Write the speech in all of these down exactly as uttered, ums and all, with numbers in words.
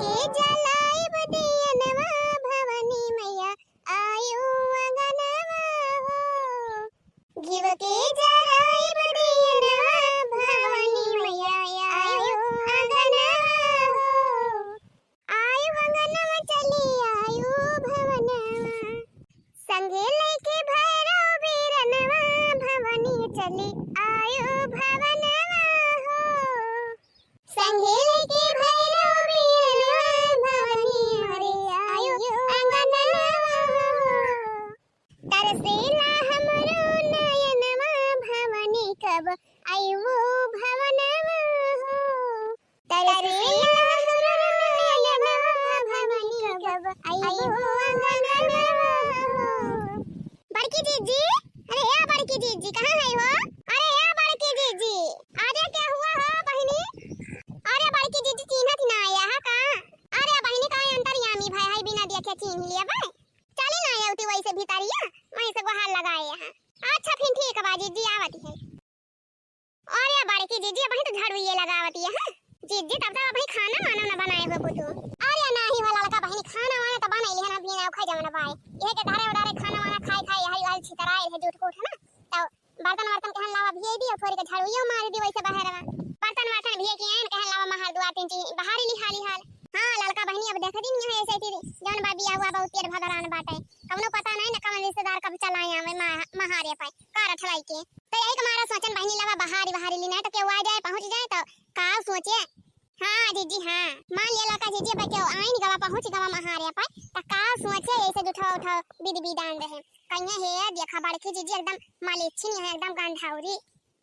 के जलाइब दियनवा भवानी मैया आयु अंगनवा हो। घिव के जराइब दियनवा भवानी मैया आयु अंगनवा हो। आयु अंगनवा चली आयु भवनवा। संगे लेके भैरव बीरनवा भवानी चली आयु भवनवा हो। संगे लेके भैरव बीरनवा भवानी मोरे आयु अंगनवा हो। तरसेला हमरो नयनवा भवानी कब अइबू भवनवा हो। तरसेला हमरो नयनवा भवानी कब अइबू अंगनवा हो। बड़की जीजी, अरे ए बड़की जीजी, कहाँ है हो? अरे ए बड़की जीजी, अरे क्या हुआ हो बहिनी? अरे बड़की जीजी, चिन्हत ना आया है का? अरे बहिनी, का अंतर्यामी भाई है, बिना देखे चिन्ह लिया भाई। चली ना आउती वैसे भीतरिया, वहीं से गोहार लगाए हैं। अच्छा फिर ठीक बा जीजी, आवत है। अरे बड़की जीजी, अबहीं तो झाड़ू ये लगावत है, हाँ? जीजी, तब तक अबहीं खाना वाना ना बनाए हो कुछ। अरे नाही हो ललका बहिनी, खाना वाना तो बनाई लिया ना, बिना उखा जवन बाय। ये के डारे उडारे खाना वाना खाए खाए, यही वाली छितराए है, जूठ कूठ है ना। तो बर्तन वर्तन कहन लावा भिए दी, और थोड़ी के झाड़ू ये मार दी वैसे बाहर में। बर्तन वर्तन भिए के आइन कहन लावा, महार दुआ तीन चीज बाहर ही लिहा लिहाल। हाँ ललका बहिनी, अब देख दिन यहाँ ऐसे थी, जवन बा बिया हुआ बहुत तेर भदरान बाटे। कवनो पता नहीं ना कवन रिश्तेदार कब चला आवे मा-, महारे पाए, कार ठलाई के। तो यही के मारा सोचन बहिनी लावा बहारी बहारी ली, नहीं तो केहू आ जाए, पहुँच जाए तो का सोचे। हाँ जीजी हाँ, मान लिया ललका जीजी, अब केहू आइन गवा, पहुँच गवा महारे पाए, तो का सोचे ऐसे जुठा उठा बिद बिदान रहे। कहिए हे देखा बड़की जीजी एकदम मालिच्छिन है, एकदम गंधाउरी।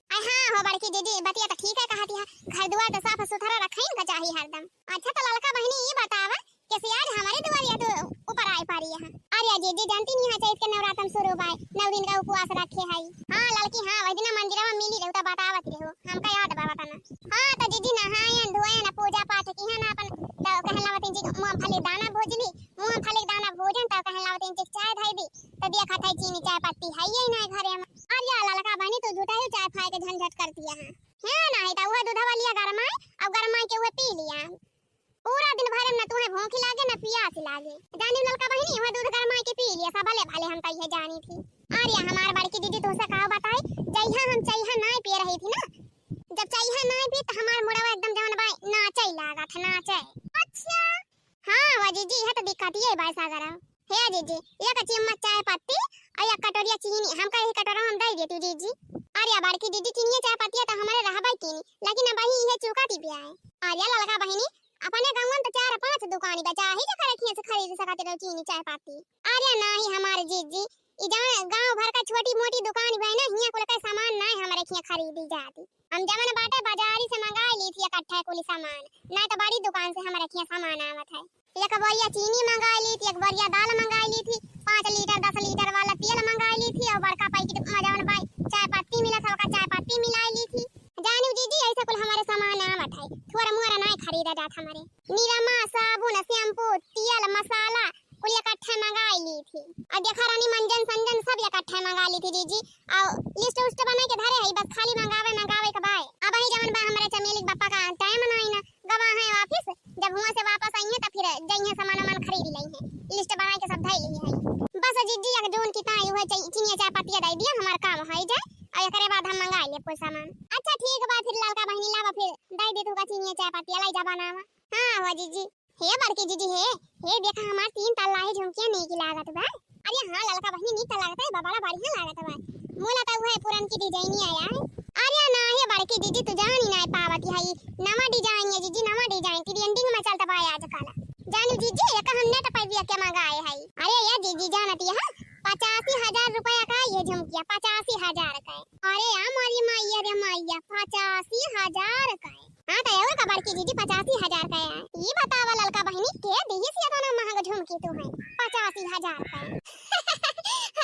अरे हाँ हो बड़की दीदी, बतिया तो ठीक है कहती है, घर दुआर तो साफ सुथरा रखे का चाही हरदम। अच्छा तो ललका बहिनी ये बतावा, कैसे आज हमारे दुआरिया तो ऊपर आए पारी है? अरे दीदी जानती नहीं है, चैत के नवरातन शुरू बाय, नौ दिन का उपवास रखे है। हाँ ललकी हाँ, वही दिन मंदिर में मिली रहू तो बतावत रहू, हमका याद बा बताना। हाँ तो दीदी नहायन धोयन पूजा पाठ किहन अपन, तो कहन लावत जी मूंगफली दाना भूजली, मूंगफली दाना भूजन तो कहन लावत जी चाय धई दी, तो देखत है चीनी चाय पत्ती है ये ना घरे में। अरे या ललका बहिनी, तू झूठा ही चाय फाय के झंझट करती है। हाँ, नाही तो वह दूधवा लिया गरमाए, अब गरमाए के वह पी लिया। पूरा दिन भर में न तुहे भूख लागे, न पियास लागे। जानी ललका बहिनी, वह दूध गरमाए के पी लिया, सब भले भले हम कहिए जानी थी। अरे हमार बड़की दीदी, तुमसे का बताई, जइहा हम चइहा नाय पिए रही थी ना, जब चइहा नाय पी, तो हमार मुड़वा एकदम जवन बाय, नाचे लागत है, नाचे। अच्छा, हाँ, वा जीजी, यह तो दिक्कत ये बाय सागर। हे जीजी, एक चम्मच चाय पत्ती और एक कटोरिया चीनी, हमका यही कटोरा हम दे देती जीजी। अरे बड़की जीजी, चीनी चाय पत्ती तो हमारे रहबे कीनी, लेकिन अब ही यह चुका दी पिया है। अरे ललका बहिनी, अपने गाँव में तो चार पांच दुकान बा, चाहे जो करे खिया से खरीद सकते रहो चीनी चाय पत्ती। अरे नाही हमारे जीजी, ई जवन गांव भर का छोटी मोटी दुकान बा ना, हियां कुल का सामान ना हमारे खिया खरीदी जाती। हम जवन बाटे बाजारी से मंगाई ली थी इकट्ठा कुल सामान, ना तो बड़ी दुकान से हमारे खिया सामान आवत है। एक बोरिया चीनी मंगाई ली थी, एक बोरिया दाल मंगाई ली थी, पाँच लीटर दस लीटर वाला तेल मंगाई ली थी, और बड़का पैकेट में जवन बाय चाय पत्ती मिला था, ओका चाय पत्ती मिलाई ली थी। जानी जीजी, ऐसे कुल हमारे सामान आवत है, थोड़ा मोड़ा ना खरीदा जात हमारे। निरमा, साबुन, शैम्पू, तेल, मसाला, कुल इकट्ठे मंगाई ली थी। और देखा रानी, मंजन संजन सब इकट्ठे मंगा ली थी जीजी। और लिस्ट उस्ट बना के धरे है, बस खाली मंगावे मंगावे के बाय। अब ही जवन बा हमारे चमेली के पापा का टाइम ना आई ना, गवा है ऑफिस, जब हुआ से वापस आई है तो फिर जइहे सामान वामान खरीद ली है, लिस्ट बना के सब धई ली है। बस जीजी, एक जून की ताई हुए चाय, चीनी चाय पत्तिया दे दिया, हमार काम हो जाए और एकरे बाद हम मंगा ले कुल सामान। अच्छा ठीक बा, फिर ललका बहिनी लावा, फिर दे दे तू का चीनी चाय पत्तिया लाई जा बनावा। हाँ हो जीजी। हे बड़की जीजी हे, हे देखा हमार तीन तल्ला ही झुमकिया नीक लागत बा। अरे हाँ ललका बहिनी, नीक त लागत है, बड़ा बढ़िया लागत बा। मोला त उहे पुरनकी डिजाइन ही आया है। अरे ना हे बड़की जीजी, तू जानी ना पावत है, नवा डिजाइन है जीजी, नवा डिजाइन ट्रेंडिंग में चलत बा आजकल। जानी जीजी, एक हम नेट पर भी के मंगाए है। अरे ये जीजी जानती है, पचासी हजार रुपया का ये झुमकिया, पचासी हजार का है। अरे आ मोरी माइया रे माइया, पचासी हजार का है। हाँ, तो एगो का बड़की जीजी पचासी हजार का है। ई बतावा ललका बहिनी, के दिहिस एतना महंग झुमकी तू है, पचासी हजार का है।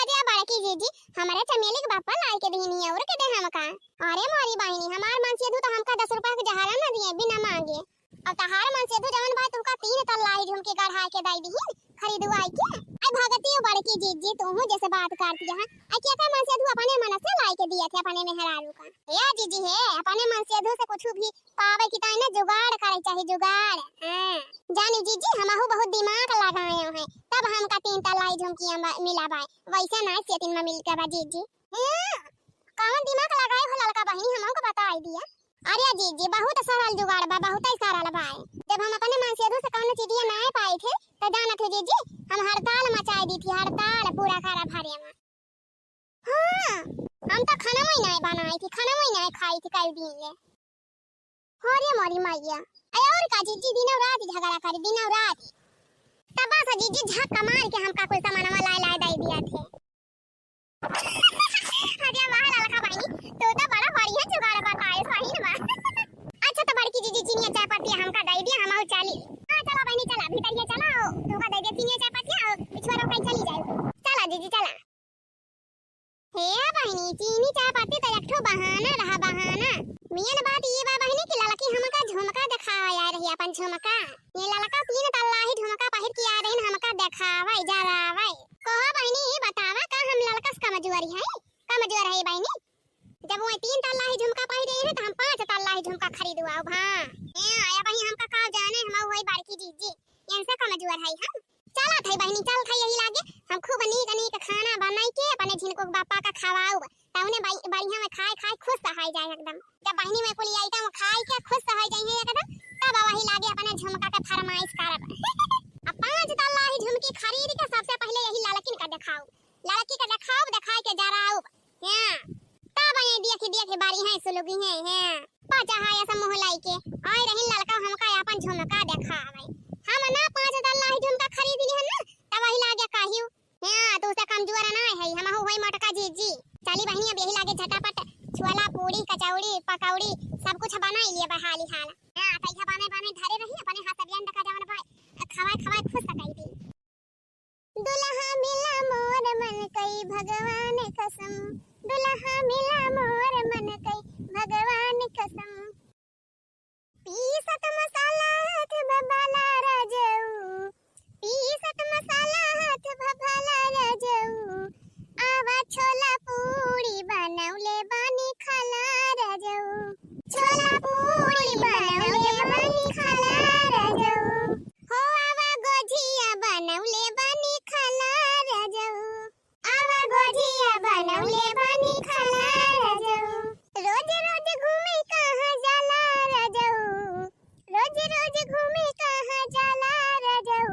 अरे बड़की जीजी, हमारे चमेली के बापा लाई के दीनी और के दे हमका। अरे मोरी बहिनी, हमार मनसेधु तो हमका दस रुपया के जहरा न दिए बिना मांगे। अब तहार मनसेधु जवन बा तुमका तीन तल्ला ही झुमकी गढ़ा के दाई दीही। खरीदवाई के। आई भगती बड़की जीजी, तू हूँ जैसे बात करती है। आई क्या कर मनसेधु अपने मन से लाई दिया थे अपने मेहरारू का। ए जीजी हे, अपने मन से अधू से कुछ भी पावे की ताई ना जुगाड़ करे चाही, जुगाड़। हाँ। जानी जीजी, हमहू बहुत दिमाग लगाए हैं, तब हमका तीन तल्ला ही झुमकियाँ बा-, मिला बाय। वैसे ना सेटिंग में मिल के बा जीजी। हाँ। कौन दिमाग लगाए हो ललका बहिनी, हमहू को बताई दिया। अरे जीजी, बहुत सरल जुगाड़ बा, बहुत ही सरल बा। जब हम अपने मन से अधू से कौनो चीजिया ना पाई थे, तो जानत हो जीजी, हम हड़ताल मचाई दी थी, हड़ताल पूरा खरा भरे में। हाँ, हम तो खाना ही नहीं बनाई थी, खाना ही नहीं खाई थी कई दिन ले। अरे मोरी मैया, अरे और का जीजी, दिनों रात झगड़ा करे, दिनों रात। तब बस जीजी झक्का मार के हमका कुल सामानवा लाए लाए दे दिया थे। अरे वाह ललका बहिनी, तू तो बड़ा बढ़िया जुगाड़ बताए, सही में। अच्छा तो बड़की जीजी चीनी चाय पत्ती हमका दे दिया, हम आऊ चली। हाँ चला बहिनी चला, भीतरिया चला, तू का दे दे चीनी चाय पत्ती, पिछुआ रोक चली जाए। चला जीजी चला। हे बहिनी, चीनी चाय पत्ती तो एक ठो बहाना रहा, बहाना। मेन बात ये बा बहिनी कि ललकी हमका झुमका देखावे आए रही, अपन झुमका। ये ललका तीन तल्ला ही झुमका पहिर के आए रही, हमका देखावे, जरावे। कहो बहिनी, ये बतावा का हम ललकस कमजोर है? कमजोर है बहिनी? जब वो तीन तल्ला ही झुमका पहिरे हैं तो हम पाँच तल्ला ही झुमका खरीदवाओ, हाँ। ए, आया बहिनी हमका का जाने, हम वही बड़की जीजी। इनसे कमजोर है हम। चला थे बहिनी, चल थे यही लागे। हम खूब नीक नीक खाना बनाई के अपने झिनको के बापा का खवाउब। तउने बई-, बढ़िया में खाए खाए खुश हो जाए एकदम। जब बहिनी में कुल आइटम खाए के खुश हो जाए हैं एकदम, तब वही लागे अपने झुमका के फरमाइश करब। अब पाँच तल्ला ही झुमकी खरीद के सबसे पहले यही लड़किन का देखाउब। लड़की का देखाउब, देखाए के जराउब। हाँ। तब ये देखी देखी बारी हैं सुलुगी हैं, हाँ। पाचा है ऐसा मुँह लाई के। आए रही लड़का हमका अपन झुमका देखावे। हम ना पाँच तल्ला ही झुमका खरीद ली है ना, तब वही लागे कहियो। हाँ, तू से कमजोर ना है, हम हो होई मोटका जीजी। चली बहिनी, अब यही लागे झटापट छोला, पूरी, कचौड़ी, पकौड़ी सब कुछ बनाई लिए बहाली हाल। हाँ, तो यह बने बने धरे रही, अपने हाथ से ब्यान डका जवन भाई, खवाए खवाए खुश सकाई दी। दुल्हा मिला मोर मन कई भगवान कसम, दुल्हा मिला मोर मन कई भगवान कसम। पीसत मसाला हाथ भभाला राजऊ, पीसत मसाला हाथ भभाला राजऊ। आवा छोला पूरी बनौले बानी खाला राजऊ, छोला पूरी बनौले बानी खाला राजऊ। हो आवा गोझिया बनौले बानी खाला राजऊ। आवा गोझिया बनौले बानी खाला राजऊ। रोज रोज घूमे कहाँ जाला राजऊ। रोज रोज घूमे कहाँ जाला राजऊ।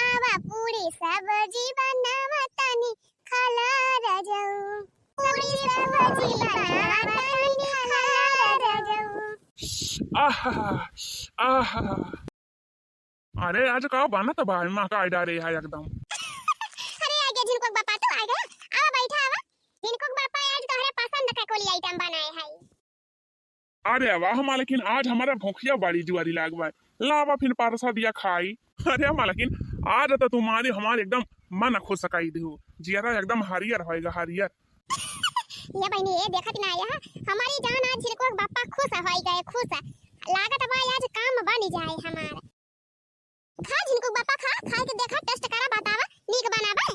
आवा पूरी सब्जी बनावा तनी खाला राजऊ। पूरी सब्जी बनावा तनी खाला राजऊ। आहा, आहा। अरे, आज का बनत बा, माँ का डारे है एकदम। अरे, आ गया झिनकुक बापा, तू आ गया। आवा, बैठा, आवा। झिनकुक बापा, आज तोहरे पसंद का कुल आइटम बनाए है। अरे वाह मालकिन, आज हमारा भूखिया बड़ी जुआरी लाग बा। लावा फिर परसा दिया खाई। अरे मालकिन, आज तो तुम्हारी हमारी एकदम मन खुश कई दिहु, जियरा एकदम हरियर होएगा, हरियर। ये बहिनी, ये देखत ना, यह हमारी जान आज झिनकुक बापा खुश होई गए, खुश। लागत बा आज काम बन जाए हमार। खा झिनकुक बापा, खा, खाए के देखा, टेस्ट करा, बतावा, नीक बनाबे?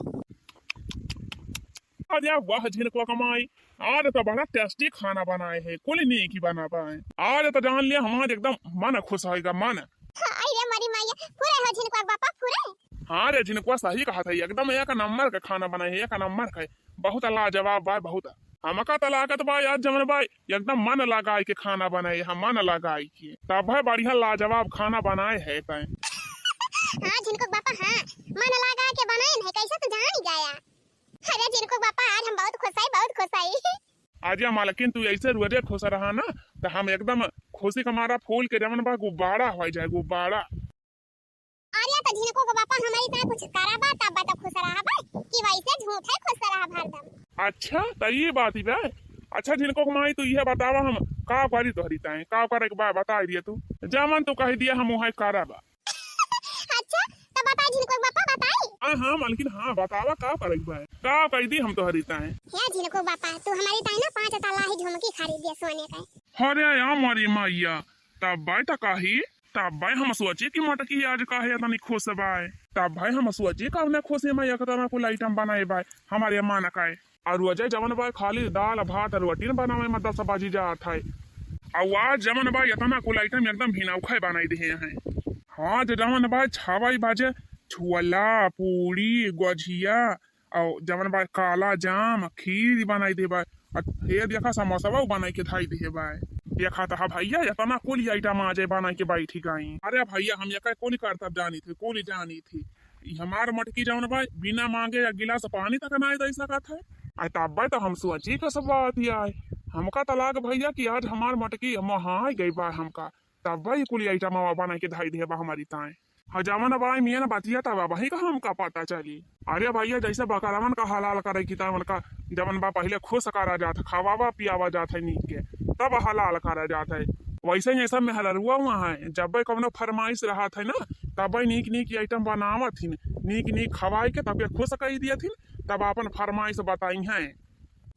अरे वाह झिनकुक माई, आज तो बड़ा टेस्टी खाना बनाए है, कुल नीक ही बनाबे। आज तो जान लिया हमार एकदम मन खुश होएगा, मन। हाँ, अरे मोरी मैया, पूरे हो झिनकुक बापा, पूरे। हाँ रे झिनकुआ, सही कहा था, एकदम एक नंबर का खाना बनाए है, एक नंबर का। बहुत लाजवाब बा, बहुत। हमका त लागत बा यार जवन बा, एकदम मन लगाए के खाना बनाए है, मन लगाए के। तब है बढ़िया लाजवाब खाना बनाए है तैं। हाँ झिनकुक बापा, हाँ, मन लगाए के बनाए है, कैसे तू जान गया? अरे झिनकुक बापा, आज हम बहुत खुश है, बहुत खुश है। अरे मालकिन, तू ऐसे रोजे खुश रहा ना, तो हम एकदम खुशी का मारा फूल के जवन बा गुब्बारा हो जाए, गुब्बारा। अरे तो झिनकुक बापा हमारी तरह कुछ करा बा, तब बा तो खुश रहा बा, कि वैसे झूठे खुश रहा हरदम। अच्छा, तो ये बात ही बा। अच्छा झिनकुक माई, तू ये बतावा हम का करी तोहरी ताई, का करे के बा बताई दिया तू। जवन तू कह दिया हम उहे करा बा। अच्छा, तो बताई झिनकुक बापा, बताई। हाँ, हाँ, मालकिन, हाँ, बतावा का करे के बा, का कह दी हम तोहरी ताई। हे झिनकुक बापा, तू हमारी ताई ना पाँच तल्ला ही झुमकी खरीद दिया सोने का। अरे या मोरी मैया, तब भाई त कही, तब भाई हम सोचे कि मोटकी आज काहे इतनी खुश बाय। तब भाई हम सोचे कवने खुशी में एक तरह कुल आइटम बनाए बाय हमारे मन का। अउर रोजे जवन बा खाली दाल भात रोटी न बनावे में दस बजी जात है। अउर आज जवन बा इतना कुल item एकदम हिनौखा बनाई दिहे हैं। हाँ, जे जवन बा छवाई बजे छोला, पूड़ी, गोझिया, अउर जवन बा काला जाम, खीर बनाई दे बा। अ हे देखा समोसवा बनाई के धाई दे बा। देखा त हा भैया, इतना कुल item आज बनाई के बैठी गई। अरे भैया, हम एका कुल करतब जानी थे, कुल जानी थे। ई हमार मटकी जवन बा, बिना मांगे या गिलास पानी तक नाय दे सकत है। आ तब्बे तो हम सोची के सब बात ही आए। हमका त लाग भैया कि आज हमार मटकी मोहाय गई बा हमका। तब्बे ई कुल item बना के धाई दे बा हमारी ताए। हाँ, जवन बा मेन बतिया तब वही का हमका पता चली। अरे भैया, जैसे बकरवन का हलाल करे की तवन का जवन बा पहले खुश करा जात, खवावा पियावा जात है नीक के, तब हलाल करा जात है। वैसे ही सब मेहररुआ हुआ है, जब कौनो फरमाइश रहत है ना, तब नीक नीक item बनावत हिन, नीक नीक खवाई के तब खुश कई दियत हिन, तब अपन फरमाइश बताई हैं।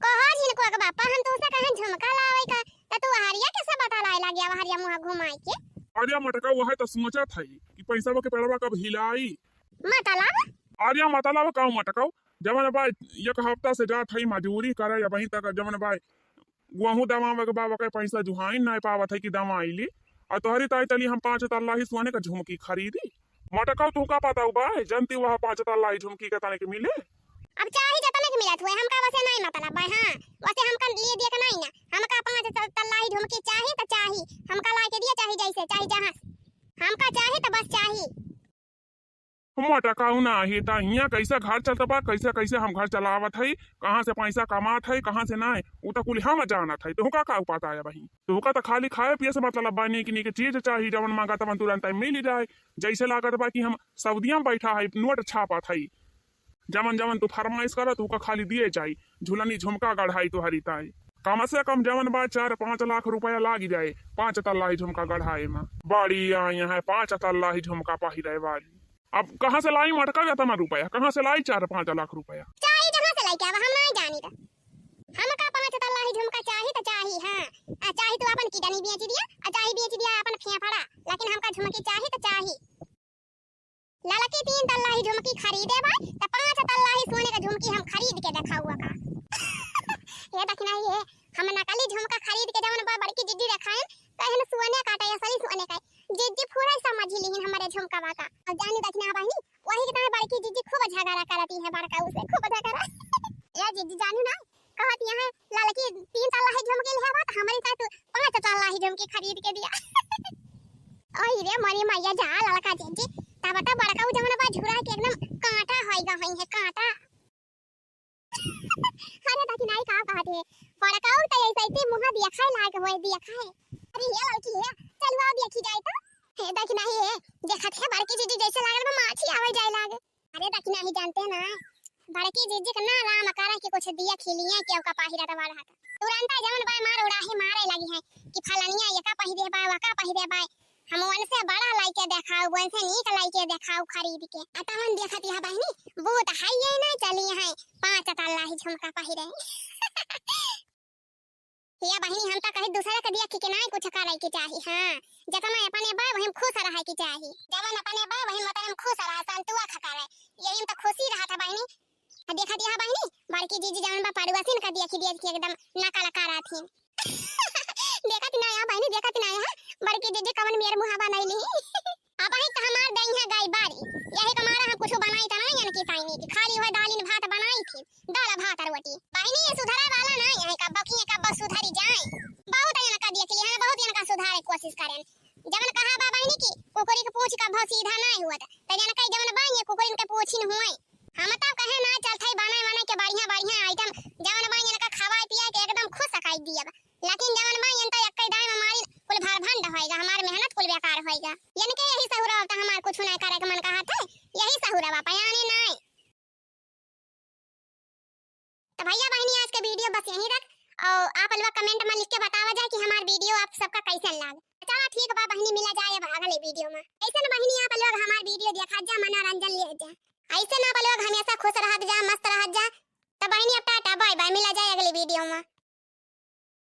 कहा झिनको के बापा, हम तुमसे कहें झुमका लावे का, त तू हरिया कैसे बतलाए लग गया, हरिया मुंह घुमाई के? अरे मटका, वह तो सोचत है कि पैसा के पेड़वा कब हिलाई। मतलब? अरे मतलब का मटका, जवन बा एक हफ्ता से जात है मजूरी करे, अबहीं तक जवन बा गेहूं दमावे के बा, ओकर पैसा जुहाइन नाय पावत है कि दमाई ली। अउर तोहरी ताई चली हम पाँच तल्ला ही सोने का झुमकी खरीदी। मटका, तू का पता बा, जनती वह पाँच तल्ला ही झुमकी के तने के मिले? अब चाही जतने के मिलत हुए, हमका वसे नाय मतलब बा। हाँ, वसे हमका लिए दिए के नाय ना, हमका पाँच त-, तल्ला ही झुमकी चाही त चाही, हमका लाए के दिए चाही जैसे, चाही जहाँ से। हमका चाही त बस चाही। मटकाऊ नाही, त हियाँ कैसे घर चलत बा, कैसे, कैसे हम घर चलावत हई, कहाँ से पैसा कमात हई, कहाँ से नाय, उ त कुल हम जानत हई। तोहका का पता है बहिन? तोहका त खाली खाए पिए से मतलब बा, नीक नीक चीज चाही, जवन मांगा तवन तुरंत मिल जाए। जैसे लागत बा कि हम सऊदिया में बैठा हई, नोट छापत हई। जवन जवन तू फरमाइश करत, तोहका खाली दिए जाई, झुलनी झुमका गढ़ाई तोहरी ताई। कम से कम जवन बा चार पाँच लाख रुपया लाग जाए, पाँच तल्ला ही झुमका गढ़ाए में। बड़ी आई है पाँच तल्ला ही झुमका पहिरे वाली। अब कहाँ से लाई मटका इतना रुपया, कहाँ से लाई चार पाँच लाख रुपया? चाही जहाँ से लेके आवा, हम नहीं जानी त। हमका पाँच तल्ला ही झुमका चाही त चाही, हाँ। आ चाही तू अपन किडनी बेच दिया, आ चाही बेच दिया अपन फेफड़ा, लेकिन हमका झुमकी चाही त चाही। ललकी तीन तल्ला ही झुमकी खरीदे बा, त पाँच तल्ला ही सोने का झुमकी हम खरीद के देखाउआ का। ये देखना ही है, हम नकली झुमका खरीद के जवन बा बड़की जिज्जी देखाएन, कहन सोने का, त असली सोने का। जिज्जी पूरा समझ लिहिन हमरे झुमकवा का। अब जानी देखना बहिनी, वही के तने बड़की जिज्जी खूब झगड़ा करती है, बड़का उसे खूब झगड़ा। ए जिज्जी जानू ना, कहत यहाँ ललकी तीन तल्ला ही झुमकी लेबा, त हमरी साथ पाँच तल्ला ही झुमकी खरीद के दिया। ओही रे मोरी मैया जा ललका जिज्जी, तब त बड़का उ जवन बा झुरा के एकदम कांटा होइगा होई है, कांटा। अरे देखी नाही का कहत है, बड़का उ त ऐसे ही मुंह दिया खाए लाग होए, दिया खाए। अरे ये ललकी है, चलवा देखी जाए तो। हे देखी नाही है, देखत है बड़की जिज्जी जैसे लागल बा माछी आवे जाए लागे। अरे दखिना ही जानते ना, बड़की जिज्जी के ना राम करे कि कुछ दिया खिलिया के ओका पहिरा दबा रहा था। तुरंता जवन बा मार उड़ाही मारे लगी है कि फलनिया ये का पहिरे बा, वा का पहिरे बा। हम उनसे बड़ा लाइके देखाऊ, उनसे नीक लाइके देखाऊ खरीद के। आ तवन देखत यह बहिनी, बूत है ये ना चली है, पाँच तल्ला ही झुमका पहिरे। हे बहिनी, हम त कही दूसरा के दिया कि, कि नाहीं कुछ करे के चाही। हाँ, जतना अपने बा, वही में खुश रहे के चाही। जवन अपने बा, वही में मतलब खुश रहे, संतुआ खा करे। यही में त खुशी रहत है बहिनी। आ देखत यह बहिनी, बड़की जिज्जी जवन बा पड़ुआसिन का दिया कि, दिया कि एकदम नकल करत ही। देखत ना या बहिनी, देखत ना या, बड़की जिज्जी कवन मेर मुहा बनैली। अबहीं त हमार दहिया गई बारी, यही के मारे हम कुछ बनाई त नाहीं, यानी कि ताई नीक, खाली वह दालिन भात बनाई थी, दाल भात रोटी। बहिनी ये सुधरे वाला नाहीं है, कब्बो की कब्बो सुधरी जाए। बहुत इनका देख लिया है, बहुत इनका सुधारे कोशिश करें। जवन कहा बा बहिनी कि कुकुरी के पूछ कब्बो सीधा नाहीं हुआ, त इनका जवन बा ये कुकुरिन के पूछिन हुए। हम तब कहे ना चलत है बने बने के बढ़िया बढ़िया item, जवन बा इनका खवाए पियाए के एकदम खुश कर दिया। लेकिन जवन बा, यन त एक्कै दाई में मारिन कुल भर भंड होइगा, हमार मेहनत कुल बेकार होइगा। यन के यही सहुरा त हमार कुछ नाहीं करे के मन कहत है, यही सहुरा बा, पयाने नाहीं। त भैया बहिनी, आज के video बस यहीं तक, और आप लोग comment में लिख के बतावा जाए कि हमार video आप सबका कैसन लाग। चला ठीक बा बहिनी, मिला जाए अब अगले video में। ऐसन बहिनी आप लोग हमार video देखा जा, मनोरंजन ले जा। ऐसे ना आप लोग हमेशा खुश रहत जा,